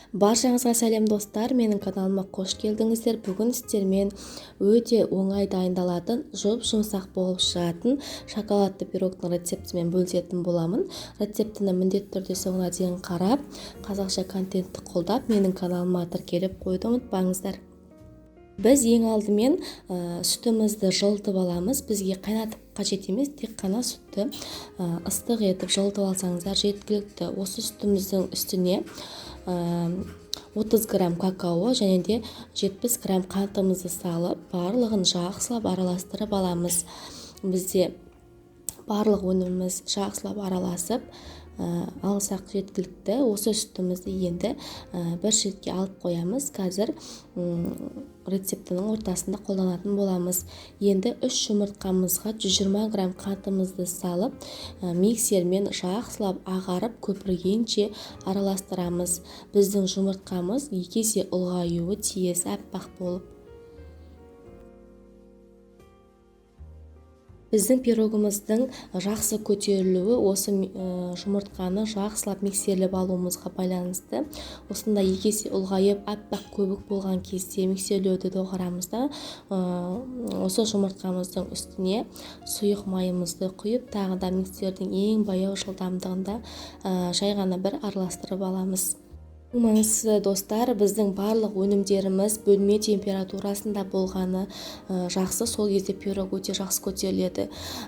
Баршаңызға сәлем достар, менің каналыма қош келдіңіздер. Бүгін сіздермен өте оңай дайындалатын, жұп-жұмсақ болып шығатын шоколадты пирогтың рецептімен бөлісетін боламын. Рецептіні міндетті түрде соңына дейін қарап, қазақша контентті қолдап, менің каналыма тіркеліп қоюды ұмытпаңыздар. Біз ең алдымен сүтімізді жылытып аламыз. Бізге қайнатып қажет емес, тек қана сүтті ыстық етіп жылытып алсаңыздар жеткілікті. Осы сүтіміздің үстіне 30 грамм какао және де 70 грамм қантымызды салып, барлығын жақсылап араластырып аламыз. Бізде барлық өніміміз жақсылап араласып алсақ жеткілікті. Осы сүтімізді енді бір шетке алып қоямыз. Қазір рецептінің ортасында қолданатын боламыз. Енді 3 жұмыртқамызға 120 грамм қантымызды салып, миксермен жақсылап ағарып көпіргенше араластырамыз. Біздің жұмыртқамыз 2 есе ұлғаюы тиіс, аппақ болып. Біздің пирогымыздың жақсы көтерілуі осы жұмыртқаны жақсылап миксерлеп алуымызға байланысты. Осындай 2 есе ұлғайып аппақ көбік болған кезде миксерлеуді доғарамыз да, осы жұмыртқамыздың үстіне сұйық майымызды құйып, тағы да миксердің ең баяу жылдамдығында жай ғана бір араластырып аламыз. Маңыздысы достар, біздің барлық өнімдеріміз бөлме температурасында болғаны жақсы. Сол кезде пирог өте жақсы көтеріледі.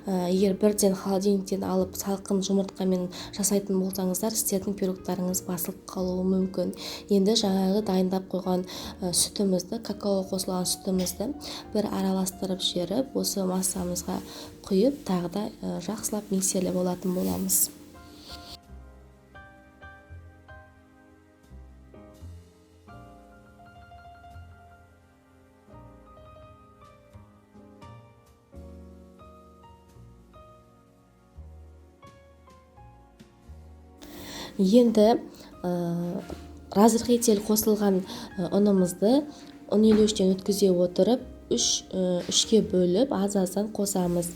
Егер бірден холодильниктен алып салқын жұмыртқамен жасайтын болсаңыздар, сіздердің пирогтарыңыз басылып қалуы мүмкін. Енді жаңағы дайындап қойған сүтімізді, какао қосылған сүтімізді бір араластырып жіберіп, осы массамызға құйып, тағы да жақсылап миксерлеп алатын боламыз. Енді разрыхлитель қосылған ұнымызды ұн елеуіштен өткізе отырып, үшке бөліп аз-аздан қосамыз.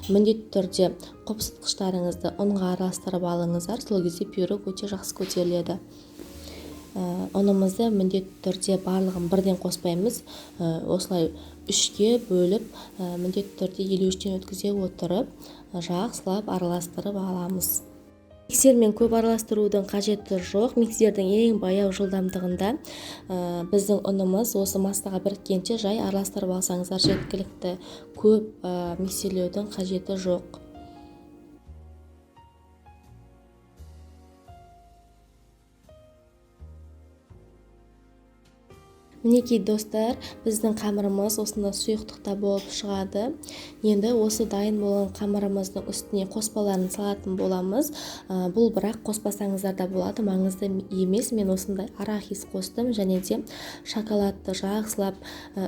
Міндетті түрде қопсытқыштарыңызды ұнға араластырып алыңыздар, сол кезде пирог өте жақсы көтеріледі. Ұнымызды міндетті түрде барлығын бірден қоспаймыз. Осылай үшке бөліп, міндетті түрде елеуіштен өткізе отырып, жақсылап араластырып аламыз. Миксермен көп араластырудың қажеті жоқ. Миксердің ең баяу жылдамдығында біздің ұнымыз осы массаға біріккенше жай араластырып алсаңыздар жеткілікті. Көп миксерлеудің қажеті жоқ. Мінекей достар, біздің қамырымыз осындай сұйықтықта болып шығады. Енді осы дайын болған қамырымыздың үстіне қоспаларын салатын боламыз. Бұл бірақ қоспасаңыздар да болады, маңызды емес. Мен осындай арахис қостым және де шоколадты жақсылап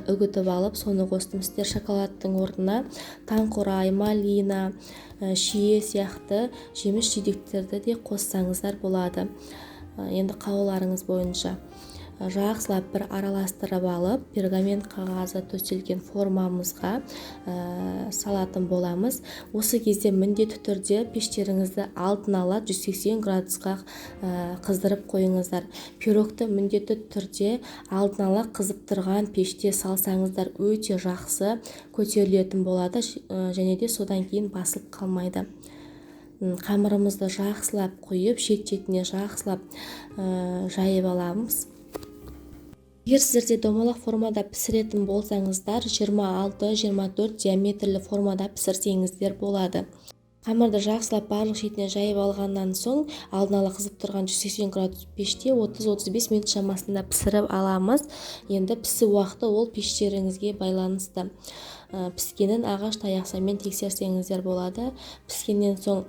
үгітіп алып, соны қостым. Сіздер шоколадтың орнына таңқурай, малина, шие сияқты жеміс жидектерді де қоссаңыздар болады. Енді қалауларыңыз бойынша жақсылап бір араластырып алып, пергамент қағазы төселген формамызға салатын боламыз. Осы кезде міндетті түрде пештеріңізді алдын ала 180 градусқа қыздырып қойыңыздар. Пирогты міндетті түрде алдын ала қызып тұрған пеште салсаңыздар өте жақсы көтерілетін болады және де содан кейін басылып қалмайды. Қамырымызды жақсылап құйып, шет-шетіне жақсылап жайып аламыз. Егер сіздерде домалақ формада пісіретін болсаңыздар, 26-24 диаметрлі формада пісірсеңіздер болады. Қамырды жақсылап барлық шетіне жайып алғаннан соң, алдын ала қызып тұрған 180 градус пеште 30-35 минут шамасында пісіріп аламыз. Енді пісу уақыты ол пештеріңізге байланысты. Піскенін ағаш таяқшамен тексерсеңіздер болады. Піскеннен соң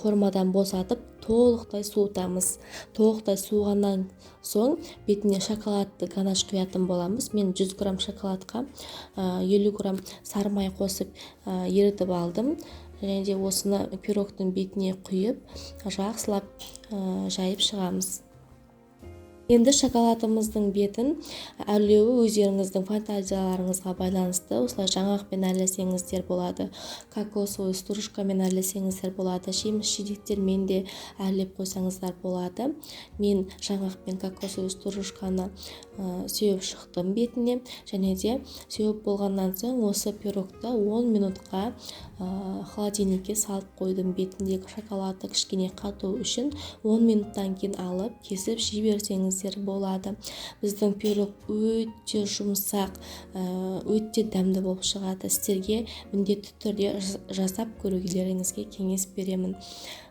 формадан босатып, толықтай суытамыз. Толықтай суығаннан соң бетіне шоколадты ганаш құятын боламыз. Мен 100 грамм шоколадқа 50 грамм сары май қосып ерітіп алдым. Және де осыны пирогтың бетіне құйып, жақсылап жайып шығамыз. Енді шоколадымыздың бетін әрлеуі өздеріңіздің фантазияларыңызға байланысты. Осылай жаңғақпен әрлесеңіздер болады, кокосовый стружкамен әрлесеңіздер болады, жеміс жидектермен де әрлеп қойсаңыздар болады. Мен жаңғақ пен кокосовый стружканы сеуіп шықтым бетіне. Және де сеуіп болғаннан соң осы пирогты 10 минутқа холодильникке салып қойдым. Бетіндегі шоколады кішкене қату үшін 10 минуттан кейін алып кесіп жей берсеңіздер болады. Біздің пирог өте жұмсақ, өте дәмді болып шығады. Сіздерге міндетті түрде жасап көрулеріңізге кеңес беремін.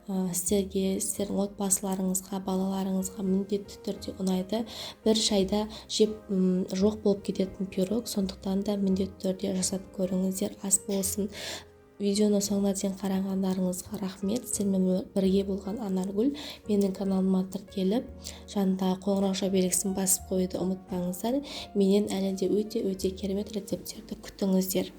Сіздерге, сіздердің отбасыларыңызға, балаларыңызға міндетті түрде ұнайды. Бір шайда жеп жоқ болып кететін пирог, сондықтан да міндетті түрде жасап көріңіздер. Ас болсын. Видеоны соңына дейін қарағандарыңызға рахмет. Сіздермен бірге болған Анаргүл. Менің каналыма тіркеліп, жанындағы қоңырауша белгісін басып қоюды ұмытпаңыздар. Менен әлі де өте-өте керемет рецепттерді күтіңіздер.